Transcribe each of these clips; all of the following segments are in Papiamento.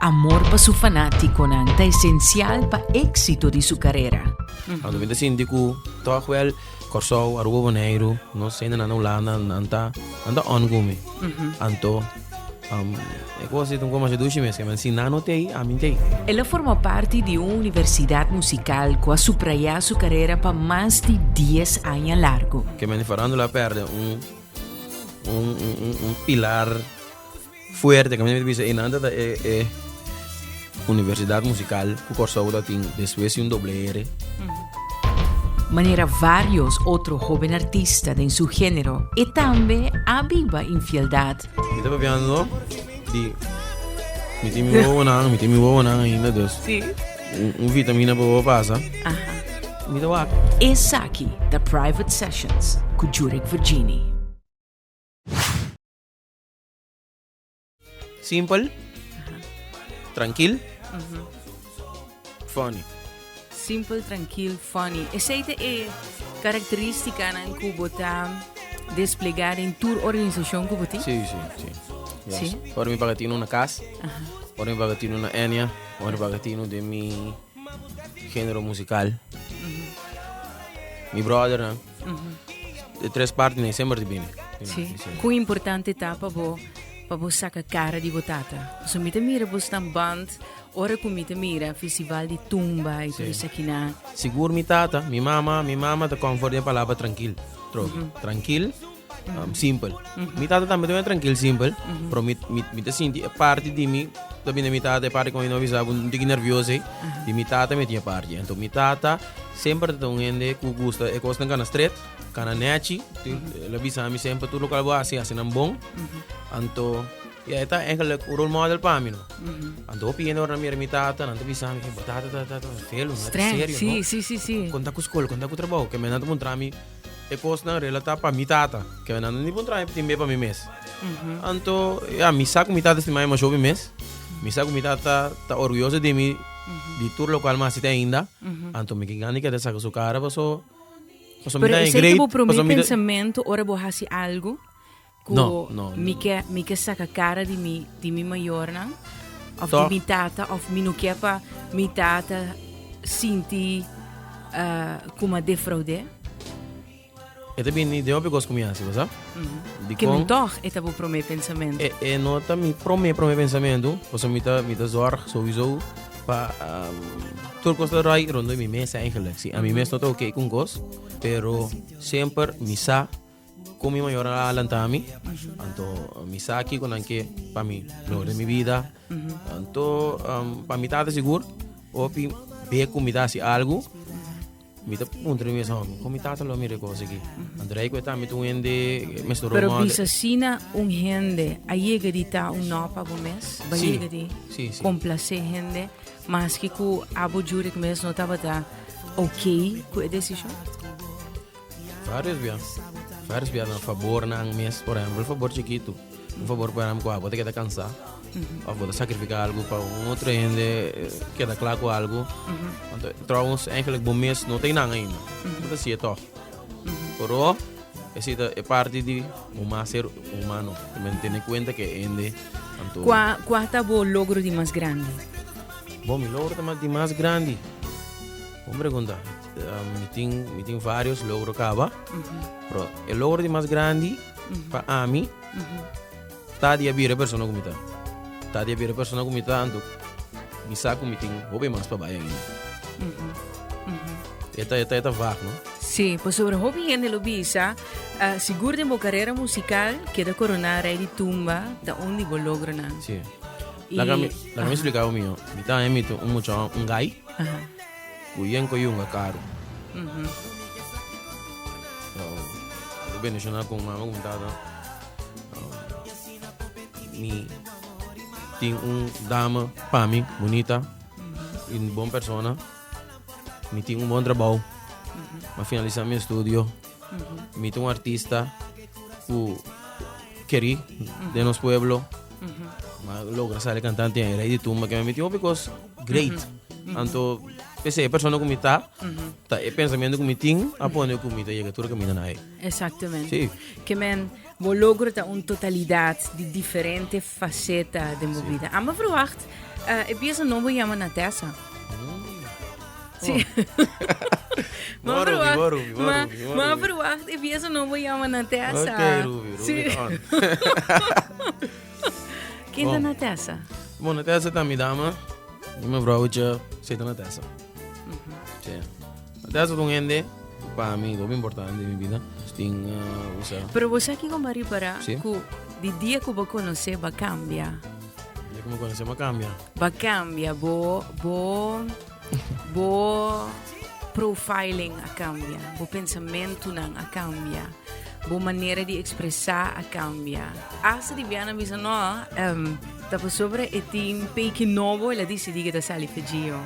Amor pa su fanátikonan ta esensial pa éksito di su karera. Anto mi ta sinti ku tòg wèl Kòrsou, Aruba, Boneiru, nos hendenan na Hulanda nan ta nan ta on ku mi. Anto e kos ei ta un kos masha dushi mes, ke si nan no t'ei, ami t'ei. El a forma parti di un universidat musikal ku a suprayá su karera pa mas di dies aña largu. Ke men di farándula a pèrdè un un un pilar Fuerte kaminda mi ta bisa einan ta e e universidat musikal ku Kòrsou ta tin despues di un doble ere. Manera varios otro hoben artista den su genero, e tambe a biba infieldat. Mi ta papiando di mi tin mi wowonan, mi tin mi wowonan ainda dus un vitamina pa wowo pasa. Mi ta wak. Esaki ta Private Sessions ku Jurek Virgini. Simpel, trankil, funny. Simpel, trankil, funny. Esei ta e karakteristikanan ku bo ta desplegá den tur organisashon ku bo tin? Sí, sí, sí. Sí? Ora mi paga tinu na kas, ora mi paga tinu na Enya, ora mi paga tinu den mi género musikal. Mi brothernan. De tres partinan semper ta bini. Sí. Kon importante ta pa bo pa bo saka kara di bo tata? Pasobra mi ta mira bo stan band ora ku mi ta mira festival di tumba i tur esakinan. Sigur mi tata, mi mama, mi mama ta comfort den palabra trankil. Trobi. Trankil, simpel. Mi tata tambe ta trankil simpel, pero mi mi mi ta sinti e parti di mi ta bini mi tata e parti ku mi no a bisa bo un tiki nervioso ei, di mi tata mi tin e parti. Anto mi tata Semper ta un hende ku gusta e kosnan kana stret, kana nechi. El a bisa mi semper tur lokual bo hasi, hasi nan bon. Anto, ya e ta eigenlijk un role model pa mi, no. Anto hopi hende ora nan mira mi tata, nan ta bisa mi, bo tata ta ta felu, no? Ta serio, no? Sí, sí, sí, sí. Konta ku skol, konta ku trabou. Ke men nan ta puntra mi e kosnan relatá pa mi tata. Ke men nan no ni puntra mi tin be pa mi mes. Anto, ya, mi sa ku mi tata stima mi masha hopi mes. Mi sa ku mi tata ta orguyoso di mi. Di tur lokual mi hasi te ainda. Anto mi ke gana di keda saka su kara paso paso mi Pero ta esei ta great bo promé paso mi ta pensamentu ora bo hasi algu ku No, no, mi no. ke mi ke saka kara di mi di mi mayornan òf di Tòg. mi tata òf mi no ke pa mi tata sinti ku mi a defraud'é. E ta bini den hopi kos ku mi hasi, bo sa? Ke men tòg e ta bo promé pensamentu? E, e no ta mi promé promé pensamentu, pasobra mi ta mi ta zòrg souiso pa tur kos ta rai rondó mi mes eigenlijk. Si ami mes no ta oké ku un kos, pero semper mi sa kon mi mayornan a lanta mi, anto mi sa kiko nan ke pa mi logra den mi bida. Anto pa mi tata sigur hopi be ku mi ta hasi algu. Mi ta puntra mi mes, hom, kon mi tata lo mira e kos aki? Anto rei ku e tambe ta un hende mester Pero rol model. bisa asina un hende a yega di ta un no pa bo mes? Ba Sí, yega di sí, sí. komplase hende maske ku abo Jurek mes no tabata ok ku e desishon? Varios bia, varios bia na fabornan mes, por ehempel, fabor chikitu. Un fabor por ehempel ku abo ta keda kansa òf bo ta sakrifiká algu pa un otro hende keda kla ku algu. Anto trouwens eigenlijk bo mes no ta einan ainda. Bo ta hasié tòg. Pero esei ta e parti di bo mas ser humano. Bo mester tene kuenta ku e hende anto. Kua kua ta bo logro di mas grandi? Bon, mi logro ta di mas grandi. Bon pregunta. Mi tin mi tin varios logro kaba. Pero e logro di mas grandi pa ami ta di a bira e persona ku mi ta. Ta di a bira e persona ku mi ta anto mi sa ku mi tin hopi mas pa bai ainda. E ta e ta e ta vag no. Sí, pasobra hopi hende lo bisa, sigur den bo karera musikal keda koroná Rei di Tumba ta un di bo logronan. Sí. Laga mi laga mi splika bo mihó. Mi ta haña mi ta un mucha un gai. Ku yen ku yunga karu. Mi bendishoná ku mama ku mi tata. Mi tin un dama pa mi bunita i un bon persona. Mi tin un bon trabou. Mi a finalisá mi estudio. Mi ta un artista ku kerí den nos pueblo. Mi a logra sali kantante en Rey di Tumba. Ke mi tin hopi kos great. Anto p'esei e persona ku mi ta, ta e pensamentu ku mi tin a pone ku mi ta yega tur kaminda na ei. Exactamente. Sí. Ke men. Bo logro ta un totalidat di diferente faceta den bo bida. Amba verwacht eh, e pieza nobo yama Natessa. Sí. Bo Ma Ruby, verwacht, bo Ruby, bo ma, Ruby, bo ma Ruby. verwacht e pieza nobo yama Natessa. Ok, Ruby, Ruby Sí. ta on. Ken ta Bon. Natessa? Bon, Natessa ta mi dama. Mi mevrouwtje zit na Natessa. Sí. Natessa ta un hende pa mi hopi importante den mi bida. Tin uh, usa. Pero bo sa kiko m'a ripará? Sí. Ku di dia ku bo konosé ba kambia. Dia ku mi konosé m'a kambia. Ba kambia, bo bo bo profiling a kambia, bo pensamentunan a kambia, bo manera di ekspresá a kambia. Asta di bianan bisa no, um, ta pasobra e tin peki nobo el a disidí ke ta sali fegio.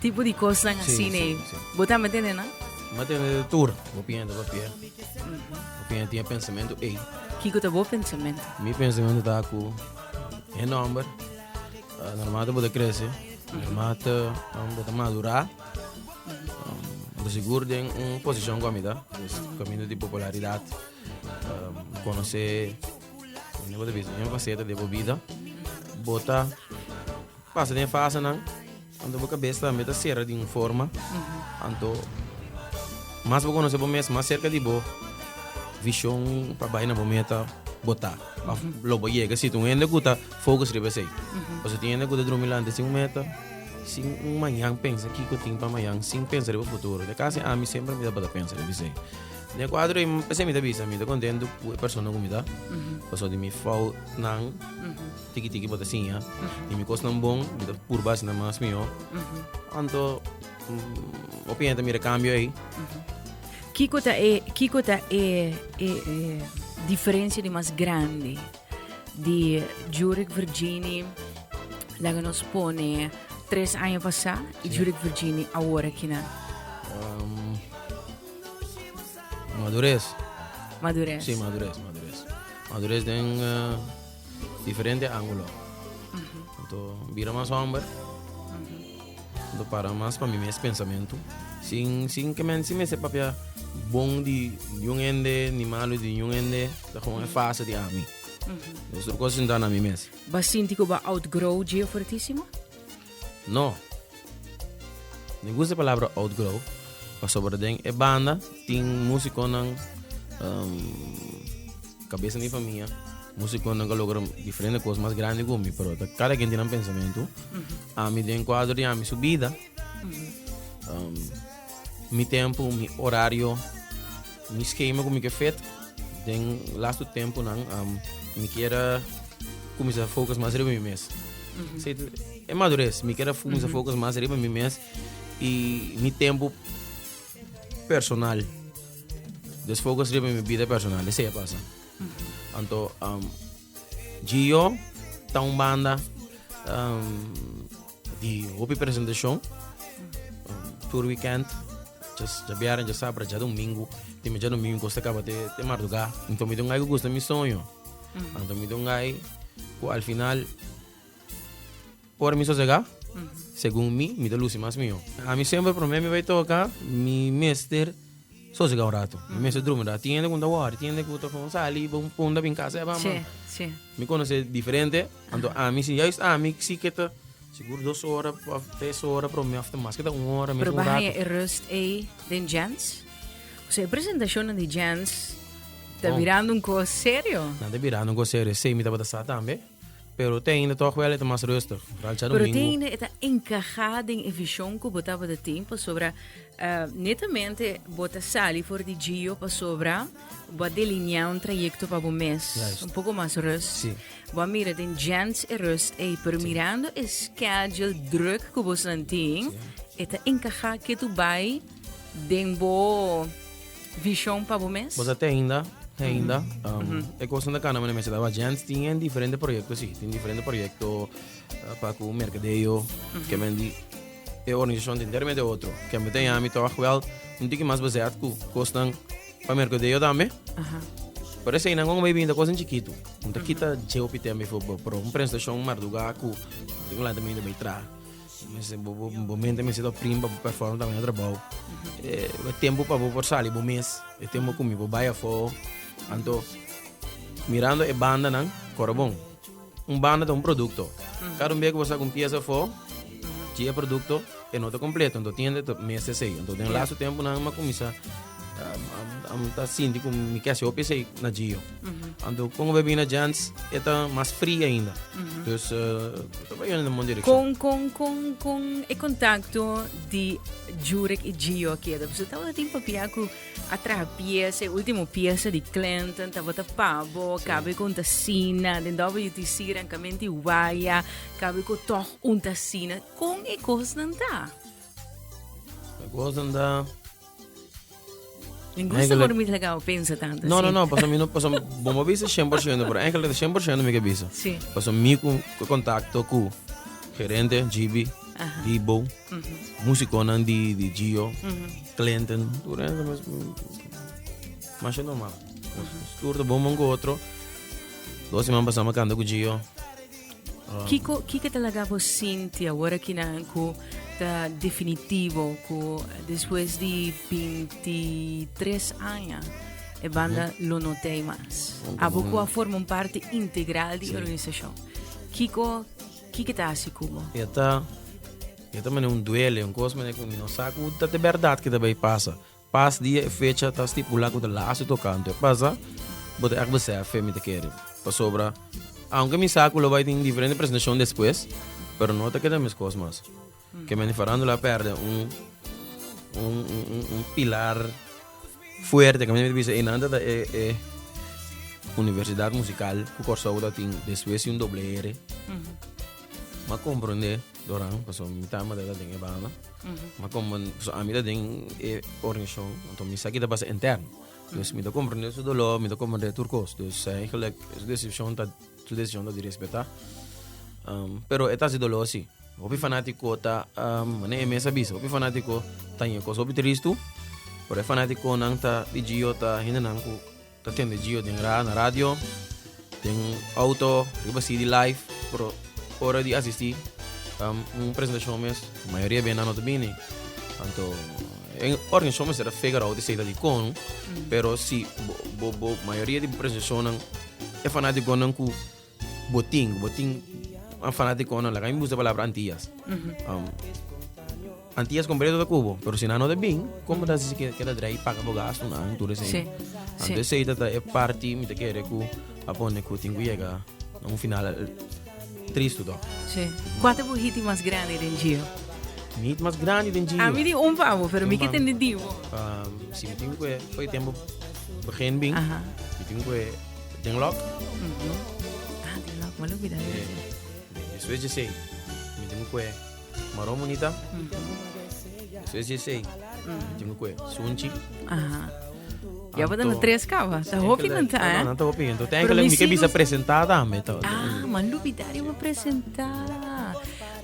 Tipo di kosnan Sí, asina sí, ei. sí. Bo tambe tende nan? M'a tende tur. Bo piensa ta papia. Bo piensa tin e pensamentu ei. Kiko ta bo pensamentu? Mi pensamentu ta ku e nomber uh, naarmate bo ta krese, naarmate um, bo ta madurá, um, bo ta sigur den un posishon ku ami ta, dus kaminda di popularidat, um, konosé, bo ta bisa, un faseta di bo bida, bo ta Pasa den e fasenan, anto bo kabes tambe ta sera di un forma, anto mas bo konosé bo mes, mas serka di bo vishon pa bai na bo meta bo ta, òf lo bo yega. Si ta un hende ku ta focus riba esei, pasobra tin hende ku ta drumi lanta sin un meta, sin un mañan pensa kiko tin pa mañan, sin pensa riba futuro. De kasi ami semper mi tabata pensa riba esei. Den e kuadro ei, p'esei mi ta bisa, mi ta kontentu ku e persona ku mi ta, pasobra di mi foutnan. Tiki tiki bo ta siña. I mi kosnan bon, mi ta purba asina mas mihó. Anto, hopi hende ta mira e kambio ei. Kiko ta e, kiko ta e, e, e diferensia di mas grandi di Jurek Virgini, laga nos pone tres aña pasá, i Jurek Virgini awor akinan? Um, madurez. Madurez. Sí, madurez, madurez. Madurez den uh, Diferente ángulo. Anto bira mas homber. Anto para mas pa mi mes pensamentu. Sin, sin ke men, sin mester papia bon di niun hende, ni malu di niun hende. Ta gewoon e fase di ami. Dus tur kos sinta na mi mes. Ba sinti ku ba outgrow Gio Fortísimo? No. Mi gusta e palabra outgrow, pasobra den e banda tin músikonan um, kabesa di famia, músikonan ku a logra diferente kos mas grandi ku mi, pero ta kada ken tin nan pensamentu. Ami den kuadro di ami su bida, um, mi tempu, mi orario, mi skema ku mi ke fit, den lastu tempunan um, mi kier a kuminsá focus mas riba mi mes. Sí, e madurez. Mi kier a kuminsá focus mas riba mi mes i mi tempu personal. Dus focus riba mi bida personal. Esei a pasa. Anto, um, Gio ta un banda um, di hopi presentashon. Um, tur weekend. Just djabièrnè, djasabra, djadomingu. Tin djadomingu kos ta kaba te, te mardugá. Anto mi ta un gai ku gusta mi soño. Anto mi ta un gai ku al final ora mi sosegá, segun mi, mi ta lusi mas mihó. Ami semper promé mi bai toka, mi mester sosegá un ratu. Mi mester drumi un ratu. Tin hende ku no ta wòri, tin hende ku ta kon sali, bo punda bin kasa e bamba. Sí, sí. Mi konosé diferente, anto ami si, juist ami si ke ta sigur dos ora òf tres ora promé òf ta mas ke ta un ora, Pero mes un bo ratu. haña e rust ei den Jens? Osea, e presentashonnan di Jens ta birando un kos serio. Nan ta birando un kos serio. Esei mi tabata sa tambe. Pero te ainda tòg wèl e ta mas rustig. Vooral Pero djadomingu. te ainda e ta enkahá den e vishon ku bo tabata tin pasobra netamente bo ta sali for di Gio pasobra bo a delineá un trayekto pa bo mes. Juist. Un poko mas rust. Sí. Bo a mira den Jens e rust ei, pero mirando e schedule druk ku bosnan tin, e ta enkahá ke tu bai Den bo vision pa bo mes? Bo sa te ainda, te ainda. Um, E kosnan ta kana manera mester ta. Jens tin en diferente proyecto si. Tin diferente proyecto eh, pa ku mercadeo, ke men di e organisacion tin enteramente otro. Ke me ten ami toch wel un tiki mas bezet ku kosnan pa mercadeo tambe. Pero esei nan kon bai binta kosnan chikitu. Un ta kita dje hopi tempo bijvoorbeeld, pero un presentacion marduga ku tin ku lanta mente bai traha. Mester bo bo bo mente mester ta prim pa bo perform tambe na trabou. E tempu pa bo por sali bo mes, e tempu ku mi por bai afó. Anto Mirando e bandanan, kore bon. Un banda ta un produkto. Kada un bes ku bo saka un piesa afó, dje e produkto e no ta kompleto. Anto tin hende ta mester esei. Anto den lastu tempunan mi a kuminsá mi ta sinti ku mi ke hasi hopi esei na Gio. Anto kon ku bo bini na Jans e ta mas free ainda. Dus ta bai yendo den bon direkshon. Kon kon kon kon e kontakto di Jurek i Gio a keda? Pasobra tabata tin papia ku A traha piesa, e ultimo piesa di Clinton tabata pa bo, kabe ku un tasina, den WTC rankamenti waya, kabe ku tog un tasina. Kon e kosnan ta? E kosnan ta... Mi gusta ora mi laga pensa tanto. No, no, no, paso mi no, paso bo mo bisa 100%, pero eigenlijk 100% mi ke bisa. Sí. Paso mi ku kontakto ku gerente, GB, Dibo, Músikonan di di Gio, Clinton, tur hende mas masha normal. Tur ta bon bon ku otro. Dos siman pasá mi a kanta ku Gio. Kiko kiko ta laga bo sinti awor akinan ku ta definitivo ku despues di 23 aña e banda lo no t'ei mas? Abo ku a forma un parti integral di e organisashon. Kiko Kiko ta hasi ku bo? E ta, e ta manera un duele, un kos manera ku mi no sa ku ta de bèrdat ke ta bai pasa. Pas dia e fecha ta stipulá ku ta laatste tokante a pasa, bo ta ègt besèf mi ta kere. Pasobra, aunke mi sa ku lo bai tin diferente presentashon despues, pero no ta keda meskos mas. Ke mende farándula a pèrdè un, un, un, un pilar fuerte. Ke mende bisa einan ta e, e universidat musikal ku Kòrsou ta tin despues di un doble R. M'a komprondé Doran, pasobra mi tama ta den e banda. M'a kompron, pasobra ami ta den e organisashon, anto mi sa ki ta pasa interno. Dus mi ta komprondé su doló, mi ta komprondé tur kos. Dus eigenlijk su desishon ta Su decision ta di respeta. Um, pero e ta hasi dolor si. Hopi fanatico ta, um, mane e mes a bisa, hopi fanatico ta ñe cos hopi tristu, pero e fanaticonan ta di Gio ta hendenan cu ta tende Gio den ra na radio, den auto, riba CD live, pero ora di asisti um, un presentacion mes, mayoria bia nan no ta bini. Anto, e organisacion mester a figure out esei ta dicon, pero si bo, bo, bo mayoria di presentacionnan E fanaticonan cu bo tin, bo tin un fanaticonan, laga mi usa e palabra Antillas. Um, Antillas completo ta cu bo, pero si nan no ta bin, como ta haci si keda drei paga bo gastonan, tur esei. Sí, sí. Anto esei ta ta e parti mi ta kere cu a pone cu tin cu yega na un final tristo toch. Sí. Cua ta bo hiti mas grandi den Gio? Mi hit mas grandi den Gio? A mi di un pa bo, pero mi ke tende di bo. Um, si mi tin cu e, foi tempo begin bin, Aha. mi tin cu e den lock. Ah, den lock, me lo olvidé. Eh, después de esei, mi tin cu e Marón Bonita. Después de esei, mi tin cu e Sunchi. Aha. Ya bo na tres caba. Ta hopi nan ta, eh? No, ta hopi. Entonces, Pero tengo mi mi ke bisa sigo- presentar tambe. Ah, ma lubida di bo presenta.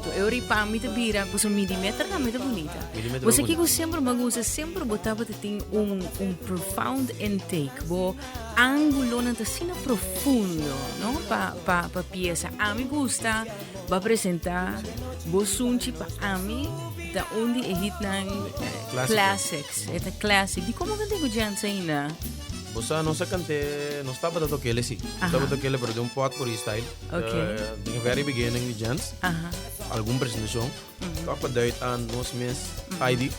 To eu ripa mi ta bira, pues mi di meter tambe ta bonita. Millimeter Você bonita. kiko sempre me gusta, sempre botava te tin un un profound intake. Bo ángulo nan ta asina profundo, no? Pa pa pa pieza. A mi gusta ba presenta bo sunchi pa ami ta un di e hitnan Clásico. classics. E ta classic. Di como kante ku Jens ainda? Bo sa, nos a kante, nos tabata tokele si. Nos Aha. tabata tokele, pero den un potpourri style. Ok. Den e very beginning di Jens. Aha. Algun presentacion. Toch pa duid aan nos mes ID.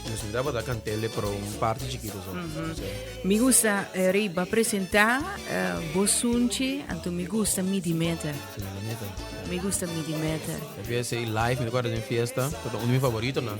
Dus mi tabata kantele, pero un parti chikito so. Sí. Mi gusta eh, Rey ba presenta eh, bo sunchi, anto mi gusta midi meter. Sí, mi neta. Mi gusta midi meter. E fiesta ei live, mi ta acuerdo den fiesta, ta un di mi favoritonan.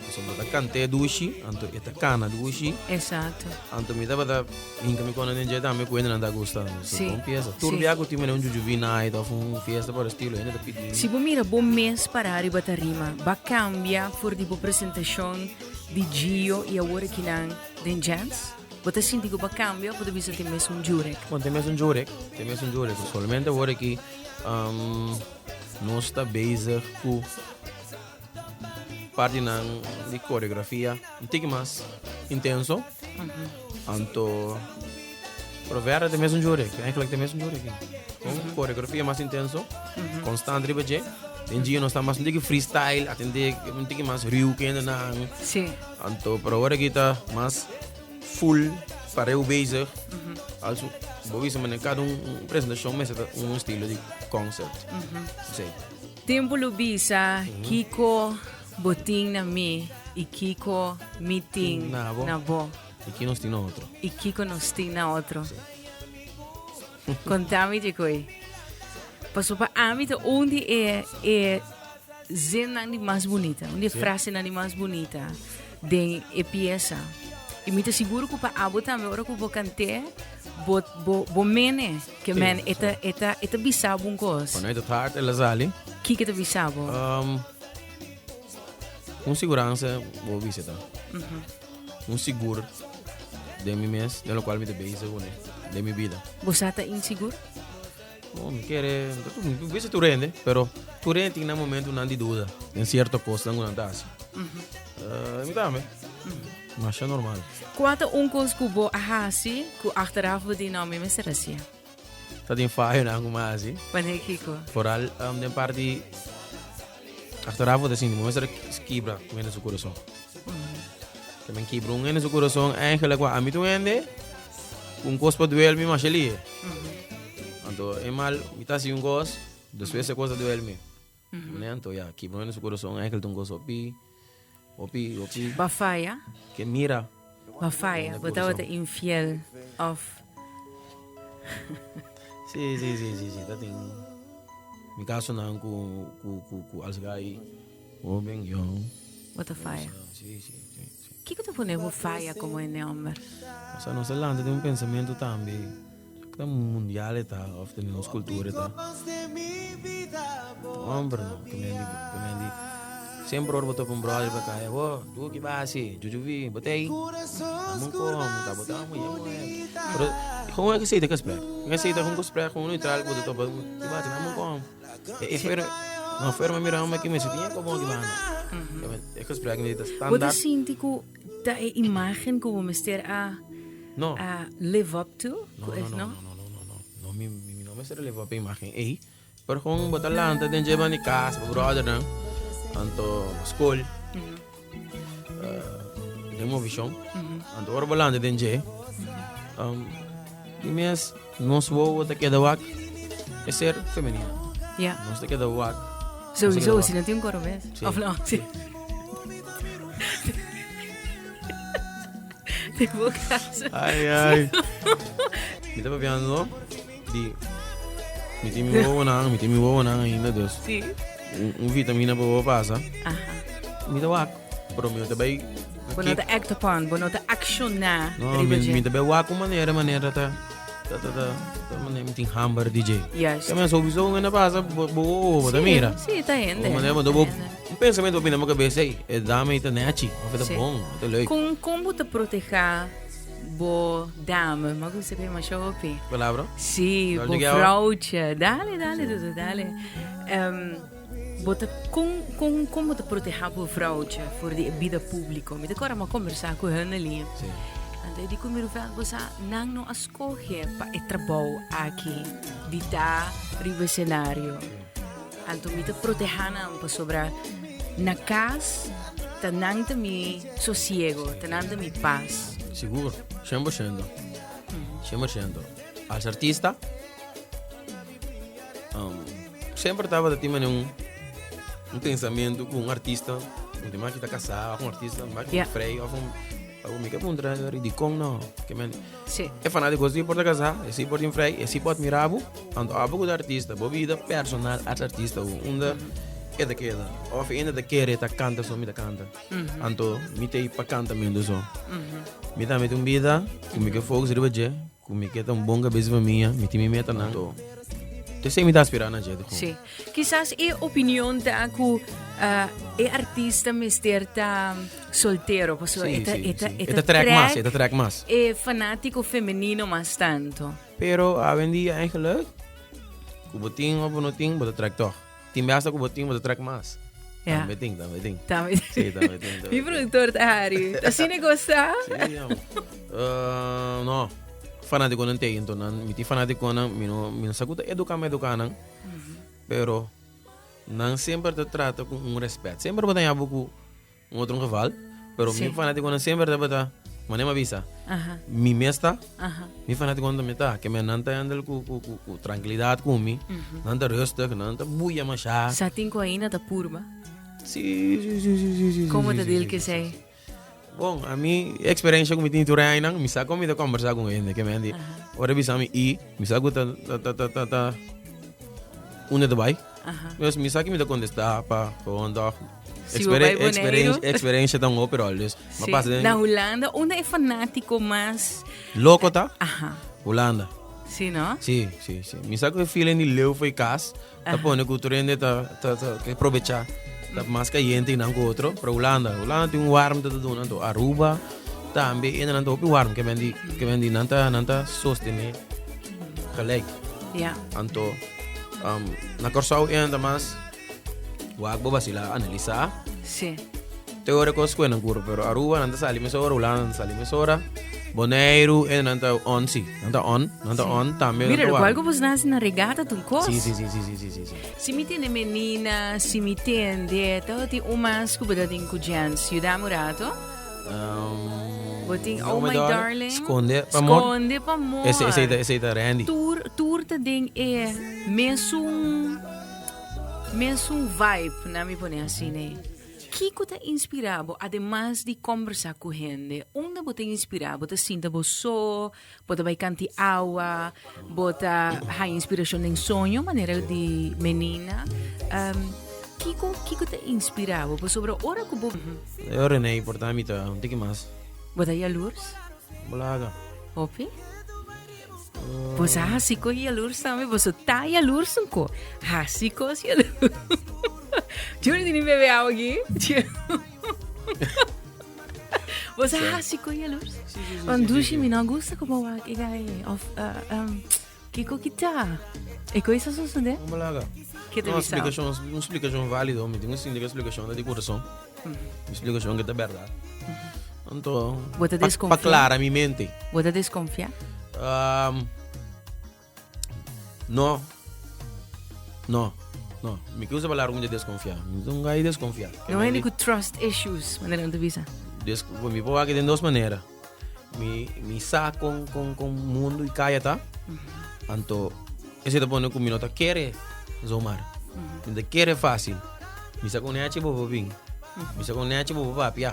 Pasobra bo ta kant'é dushi, anto e ta kana dushi. Exacto. Anto mi tabata hinka mi kona den dje tambe ku hendenan ta gusta. So, Sí, bon fiesta. Tur sí. bia ku tin mene un Jujubi night of un fiesta por estilo, hende ta pidi. Si bo mira bo mes para riba tarima, ba cambia for di bo presentacion di Gio y awor akinan den Jazz? Bo ta sinti ku ba cambia of bo ta bisa tin mes un Jurek? Bon, tin mes un Jurek. Tin mes un Jurek. Solamente awor aki nos ta bezig ku Partinan di coreografia un tiki mas intenso. Anto, pero verder ta mesun jure, eigenlijk ta mesun jure. Con coreografia mas intenso, constant riba dje. Den dje nos ta mas un tiki freestyle, atende un tiki mas ruw ke hendenan. Sí. Anto, pero awor aki ta mas full pareu bezig. Also, bo bisa manera cada un, un presentacion mester ta un estilo di concert. Sí. Tempo lo bisa kiko bo tin na mi y kiko mi tin Na bo. na bo. Y ki nos tin na otro. Y kiko nos tin na otro. Contami Jikoy. Paso pa ami ta un di e e zinnan di mas bunita, un di e frasenan di mas bunita den e pieza. Y mi ta sigur ku pa abo tambe ora ku bo kant'é, bo bo bo mene ke men e ta e ta e ta bisa bo un kos. Vanuit het hart el a sali. Kiko e ta bisa bo? Um, un siguransa bo bisa ta. Un sigur den mi mes, den lokual mi ta bezig kuné den mi bida. Bo sa ta insigur? No, mi kere, mi bisa tur hende, pero tur hende tin nan momentunan di duda den sierto kosnan ku nan ta hasi. Mi tambe. Masha normal. Kua ta un kos ku bo a hasi ku achteraf bo di no, mi mester hasié? Ta tin fayonan ku mi a hasi. Wanneer kiko? Foral den parti achteraf bo ta sinti, mi mester a kibra un hende su kurason. Ke men kibra un hende su kurason eigenlijk wak ami ta un hende ku un kos pa duel mi masha lihe. Anto e mal mi ta hasi un kos, despues e kos ta duel mi. Anto ya, kibra un hende su kurason eigenlijk ta un kos hopi, hopi, hopi. Bo a faya? Ke mira. Bo a faya? Bo tabata infiel of? Si, si, si, si, si, ta tin mi kasonan ku, ku, ku, ku als gai hoben, yong. Bo ta faya? Si, si, si, si. Kiko ta pone bo faya komo hende homber? Osea, nos ta lanta den un pensamentu tambe ku ta mundial e ta of den nos kultura e ta. Homber no, ke men di, ke men di semper ora bo topa un brother pa kaya, bo, tu ki basi, jujuvi, bo ta ei? Amo komo, ta bo ta amo, ya muher. Pero gewoon e esei ta gesprek, esei ta un gesprek gewoon neutral ku bo ta topa, ki basi, amo komo. E e no ferma mira hombre ki mester tin como ki banda. E gesprek ni ta standaard. Bo ta sinti ku ta e imagen ku bo mester a no. a live up to? No, no, no, no, no, no, no. No, mi, mi no mester live up e imagen ei. Pero gewoon bo ta lanta den dje banda di kas, bo brothernan, anto skol. Den movishon. Anto ora bo lanta den dje, di mes nos wowo ta keda wak e ser femenino. Ja. Nos ta keda wak. Sowieso, si no tin un koro mes. Sí. Of no? Sí. Den bo caso. Ai, ai. Mi ta papiando di mi tin mi wowonan, mi tin mi wowonan ainda, dus Sí. un, un vitamina pa bo pasa. Aha. Mi ta wak, pero mi no ta bai Bo no ta act upon, bo no ta acciona No, riba mi, dje. mi ta bai wak un manera, manera ta ta ta ta ta manera mi tin hamber DJ. Juist. Ja, maar sowieso un pasa, bo bo bo bo ta Sí, mira. Sí, ta hende. Bo manera, bo ta bo hende. un pensamiento bo bini na bo cabeza, hey, e dame ta nechi, of e ta Sí. bon, e ta leuk. Con, con bo ta proteha bo dame? Ma gusta que masha hopi. Palabra? Sí, Dale, bo Miguel. vrouwtje. Dale, dale, Dudu, dale. Um, bo ta, con, con, con bo ta proteha bo vrouwtje voor di bida público? Mi ta kora ma conversa ku Hunneli. Sí. Anto e di ku mi Rufel, bo sa, nan no a scoge pa e trabou aki di ta riba escenario. Anto mi ta proteha nan pasobra na cas ta nan ta mi sosiego, ta nan ta mi pas. Sigur, 100%. 100%. Als artista, um, semper tabata tin mane un, un pensamiento ku un artista, un tema ki ta kasá, of un artista, un yeah. vrij, of un, of mi ke puntra dikon no, ke men, Sí. E fanático sí por ta casá, e sí por tin vrij, e sí por admirá bo. Anto abo ku ta artista, bo bida personal as artista bo, unda e ta keda. Of hende ta kere ta kanta so mi ta kanta. Anto mi ta ei pa kantamentu so. Mi tambe tin un bida ku mi ke focus riba dje, ku mi ke ta un bon kabes di famia, mi tin mi metanan. Anto esei mi ta aspirá na dje. Sí. Kisas e opinion ta ku e artista mester ta soltero, pasobra Sí, e ta, sí, e ta, sí. e E ta ta trek mas, trek e ta trek mas. e fanátiko femenino mas tanto. Pero awendia eigenlijk, ku bo tin of bo no tin, bo ta trek tòg. Tin bes ku bo tin, bo ta trek mas. Ja. Tambe tin, tambe tin. Tambe. Sí, tambe tin, tambe Mi tin. productor ta hari. Ta asina gosta? Sí, jam. Uh, no. Fanátikonan te, enton nan, mi tin fanátikonan, mi no, mi no sa ku ta eduká mi eduká nan, pero nan semper ta trata ku un respet. Semper bo ta haña bo ku Un otro geval, pero mi Sí. fanaticonan semper tabata. Manera mi a bisa, mi mes ta, mi fanátikonan tambe ta. Ke men nan ta handle ku ku ku ku trankilidat ku mi, nan ta rustig, nan ta buya mashá. Sa tin ku ainda ta purba? Sí, sí, sí, sí, sí, sí. Komo ta sí, deal sí, ku sí, esei? sí. Bon, ami e eksperensia ku mi tin tur einan, mi sa kon mi ta kombersá ku hende. Ke men di, ora e bisa mi i, mi sa ku ta ta ta ta ta ta unda ta bai. Dus mi sa ki mi ta kontestá pa gewoon tòg. Si bo bai Boneiru. Experiencia ta un hopi rol. Dus, Sí. pasa den... Na Hulanda, unda e fanatico mas... Loco ta? Aha. Hulanda. Sí, no? Sí, sí, sí. Mi sa ku e feeling di leu for kas, ta pone ku tur hende ta, ta, ta, ke probecha. Ta mas cayente nan ku otro. Pero Hulanda, Hulanda tin un warmte ta duna. Anto Aruba tambe, hende nan ta hopi warm. Ke men di, ke men di nan ta, nan ta sostene gelijk. Ja. Anto, um, na Kòrsou hende ta mas... Wak bo basila analisa. Sí. Te ora kos kue nan kuro, pero Aruba nan ta sali mesora, Hulanda nan ta sali mesora. Boneiru e nan ta on si. Nan ta on, nan ta on tambe nan Mira, ta lokual ku bos nasi na regata ta un kos. Si, si, si, si, si, si, si, si. Si mi tende menina, si mi tende, tabatin un mas ku bo ta tin ku Jens. Yuda mi un rato. Um, Bo tin Oh My Darling. Skonde pa amor. Skonde pa amor. Ese, ese, ese ta Randy. Tur, tur ta den e mesun Mesun vibe, na mi pone asina ei. Kiko ta inspirá bo ademas di kombersá ku hende? Unda bo ta inspirá? Bo ta sinta bo so? Bo ta bai kanti awa? Bo ta haña inspirashon den soño manera di menina? Kiko kiko ta inspirá bo? Pasobra ora ku bo. Yo Rene, por ta mi ta un tiki mas. Bo ta yalurs? Bo laga. Hopi? Boso a hasi ko yalurs tambe, boso ta yalurs un ko. Hasi kos yalurs. Juni tini bebe awa aki. Boso a hasi ko yalurs. Want dushi mi no gusta como wak e gai. Of uh, um, kiko kita. E ko isa sucede? Como laga. Ke te No, bisa? explicacion, un explicacion válido. Mi tin un sinti que explicacion ta di corazón. Mi explicacion que ta verdad. Anto, Bo ta pa, pa desconfia? clara mi mente. Bo ta desconfia? Um, no. No. No. Mi ke usa palabra como de desconfia. Mi no gai desconfia. No hende ku trust issues, manera nan ta bisa. Des, mi por wak den dos manera. Mi, mi sa con, con, con mundo y kaya ta. Anto, ese ta pone ku mi no ta kere zomaar. Mi ta kere fácil. Mi sa con nechi bo por bin. Mi sa con nechi bo por papia.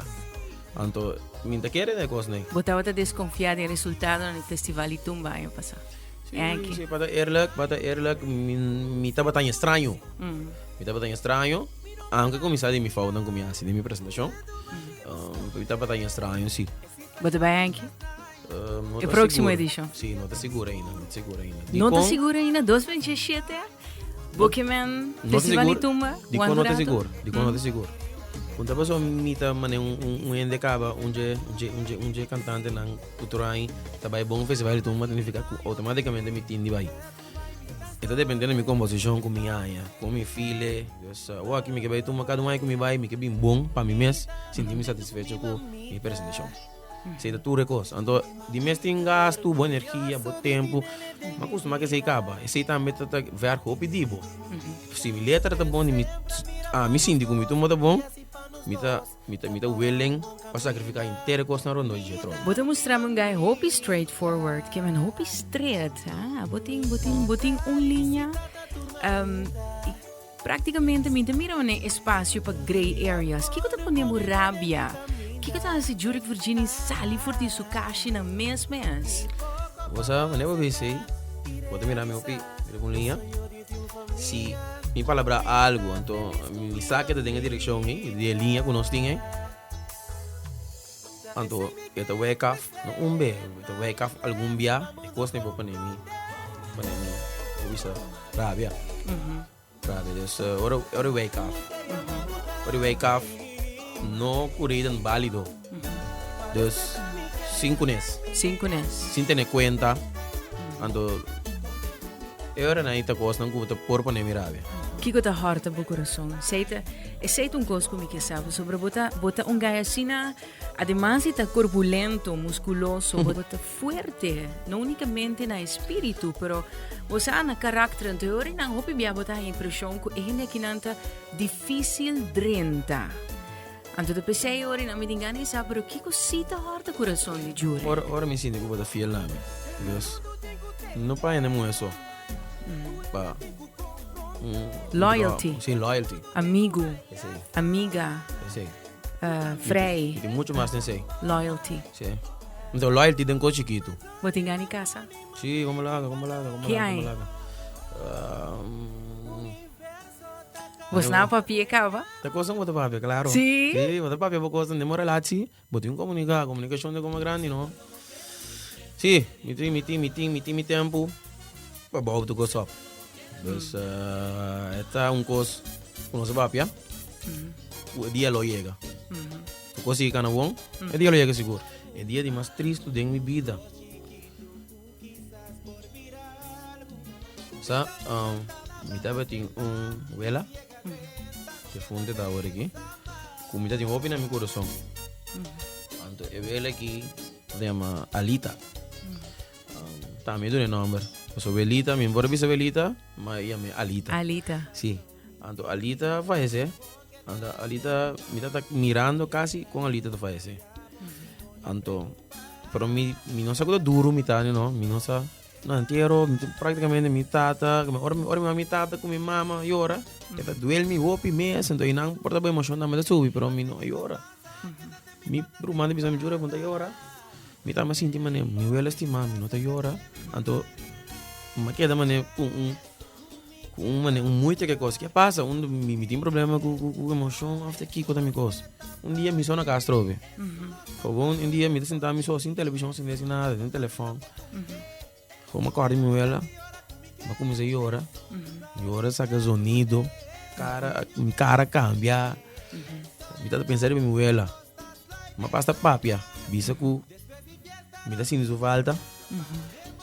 Anto, mi ta kere de kos nee. Bo tabata desconfia den resultadonan di Festival di Tumba aña pasá. Sí, sí, pa ta eerlijk, pa ta eerlijk, mi, mi tabata extraño. Mi tabata extraño, aunke kuminsá di mi foutnan ku mi hasi den mi presentashon. Um, mi tabata extraño, sí. Bo ta bai anki? Um, no E ta próximo sigur. edishon. Sí, no ta sigur ainda, no ta sigur ainda. No ta Dikon? sigur ainda, 2017, Bokemen, No ta Festival di sigur. Tumba, Dikon Juan no ta Durato. sigur? Dikon no ta sigur? Punta paso mi ta mane un, un, un hende kaba, un dje, un dje, un dje, un dje kantantenan ku tur aña ta bai bon festival di tumba, ta nifiká ku outomátikamente mi tin di bai. E ta depende di mi komposishon ku mi haña, kon mi file. Dus awor aki mi ke bai tumba kada un aña ku mi bai, mi ke bin bon pa mi mes, sinti mi satisfecho ku mi presentashon. Esei ta tur e kos. Anto di mes tin gastu, bo energia, bo tempu. Ma kustumá ku esei kaba. Esei tambe ta ta verg hopi di bo. Si mi letra ta bon, mi ami sinti ku mi tumba ta bon, mi ta mi ta mi ta willing pa sakrifiká henter e kosnan rondó di dje trobe. Bo ta mustra mi un guy hopi straight forward, ke men hopi stret. Ah, bo tin bo tin bo tin un liña. I Práktikamente mi ta mira un espasio pa grey areas. Kiko ta pone bo rabia? Kiko ta hasi Jurek Virginie sali for di su kashi nan mes mes? Bo sa, wanneer bo bisa ei, bo ta mira mi hopi riba un liña. Si mi palabrá algu, anto mi sa ke ta den e direkshon ei, di e liña ku nos tin ei. Anto e ta wake af, no un be, e ta wake af algun bia, e kos por pone mi, pone mi, bo bisa, rabia. Rabia, dus ora, ora e wake af, ora e wake af, no ku reden bálido. Dus, sin kunes. Sin kunes. Sin tene kuenta. Anto, e ora nan ta kosnan ku ta por pone mi rabia. Kiko ta hòrta bo kurason? Esei ta, esei ta un kos ku mi ke sa pasobra bo ta, bo ta un gai asina, ademas di ta korpulento, muskuloso, bo ta fuerte, no únikamente na espíritu, pero bo sa na karakter. Anto e ora nan hopi bia bo ta haña impreshon ku e hende akinan ta difísil drenta. Anto ta p'esei ora nan mi tin gana di sa, pero kiko si ta hòrta kurason di Jure? Ora, ora mi sinti ku bo ta fiel na mi. Dus, no pa hende muhé so. Pa un Loyalty. Sí, loyalty. Amigu, Esei, amiga, esei. Vrij. Mi tin mucho mas den esei. Loyalty. Sí. Anto loyalty den kos chikitu. Bo tin gana di kasa? Sí, como laga, como laga, como Ki laga, como aña? laga. Bos na papia kaba? Ta kosan bo ta papia, klaro. Sí? Sí, bo ta papia bo kosan den bo relatie, bo tin komunika, komunikashon ta como grandi, no? Sí, mi tin, mi tin, mi tin, mi tin mi tempu pa bou tur kos op. Dus e ta un kos ku nos a papia, ku e dia lo yega. Tur kos sigui kana bon, e dia lo yega sigur. E dia di mas tristu den mi bida. Sa, um, mi tabatin un wela, defunte ta awor aki, ku mi tabatin hopi na mi kurason. Anto e wela aki ta yama Alita. Um, ta mi duna e nomber. Pasobra welita, mi no por a bisa welita, ma e yama Alita. Alita. Si. Anto Alita a fayesé. Anto Alita, mi tata mirando casi con Alita ta fayesé. Anto, pero mi, mi no sa ku ta duro mi ta, no, mi no sa, na entierro, mi prácticamente mi tata, ora mi, ora mi mi tata ku mi mama yora, e ta duel mi hopi mes, anto einan por ta bo emocion tambe ta subi, pero mi no a yora. Mi ruman ta bisa mi, Jure, bo no ta yora? Mi tamba sinti manera mi wela stima mi no ta yora, anto mi a keda manera ku un. Ku un manera un mucha ke kos ke pasa un mi mi tin problema ku ku ku emoshon òf ta kiko ta mi kos un dia mi so na kas trobe gewoon un dia mi ta sinta mi so sin televishon sin sin nada sin telefòn gewoon mi a kòrda mi wela mi a kuminsá yora yora saka zonido kara mi kara kambia mi tabata pensa riba mi wela mi a pasa papia bisa ku mi ta sinti su falta.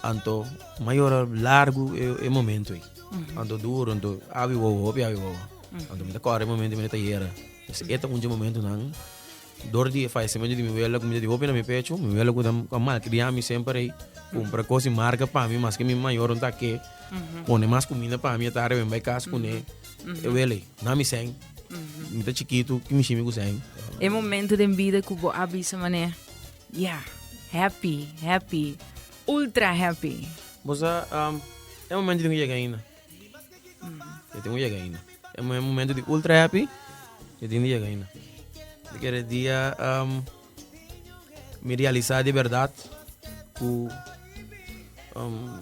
Anto mi a yora largu e momento ei. Anto duro, anto abi wowo, hopi abi wowo. Anto mi ta kòrda e momento mi ta yera. Es e ta un dje momentonan dor di e fallecimento di mi wela ku mi ta di hopi na mi pecho, mi wela ku ta a malkriá mi semper ei, kumpra kos di marka pa mi maske mi mayor no ta ke, pone mas kuminda pa mi a tarde mi bai kas kuné e wela ei. Na mi sèn, mi ta chikitu ki mi shimi ku sèn. E momento den bida ku bo a bisa manera. Yeah, happy, happy, ultra happy. Bo sa, um, e momento tin ku yega ainda. E tin ku yega ainda. E momento di ultra happy, e tin di yega ainda. Mi kere dia um, mi realisa di berdad ku um,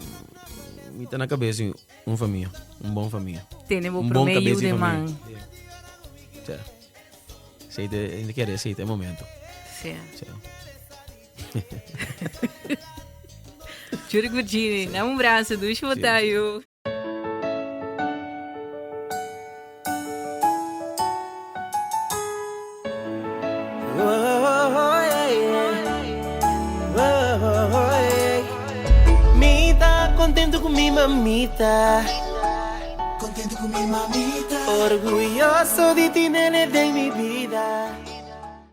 mi ta na kabes di un famia, un bon famia. Tene bo Un bon prome kabes yu di den famia. man. Sí. Sí, te, te quiere, sí, te momento. Sí. Sí. Jure Gurgini, dá um abraço, dushi botaio. Mi ta contento cu mi mamita. Contento cu mi mamita. Orguyoso di tinele den mi bida.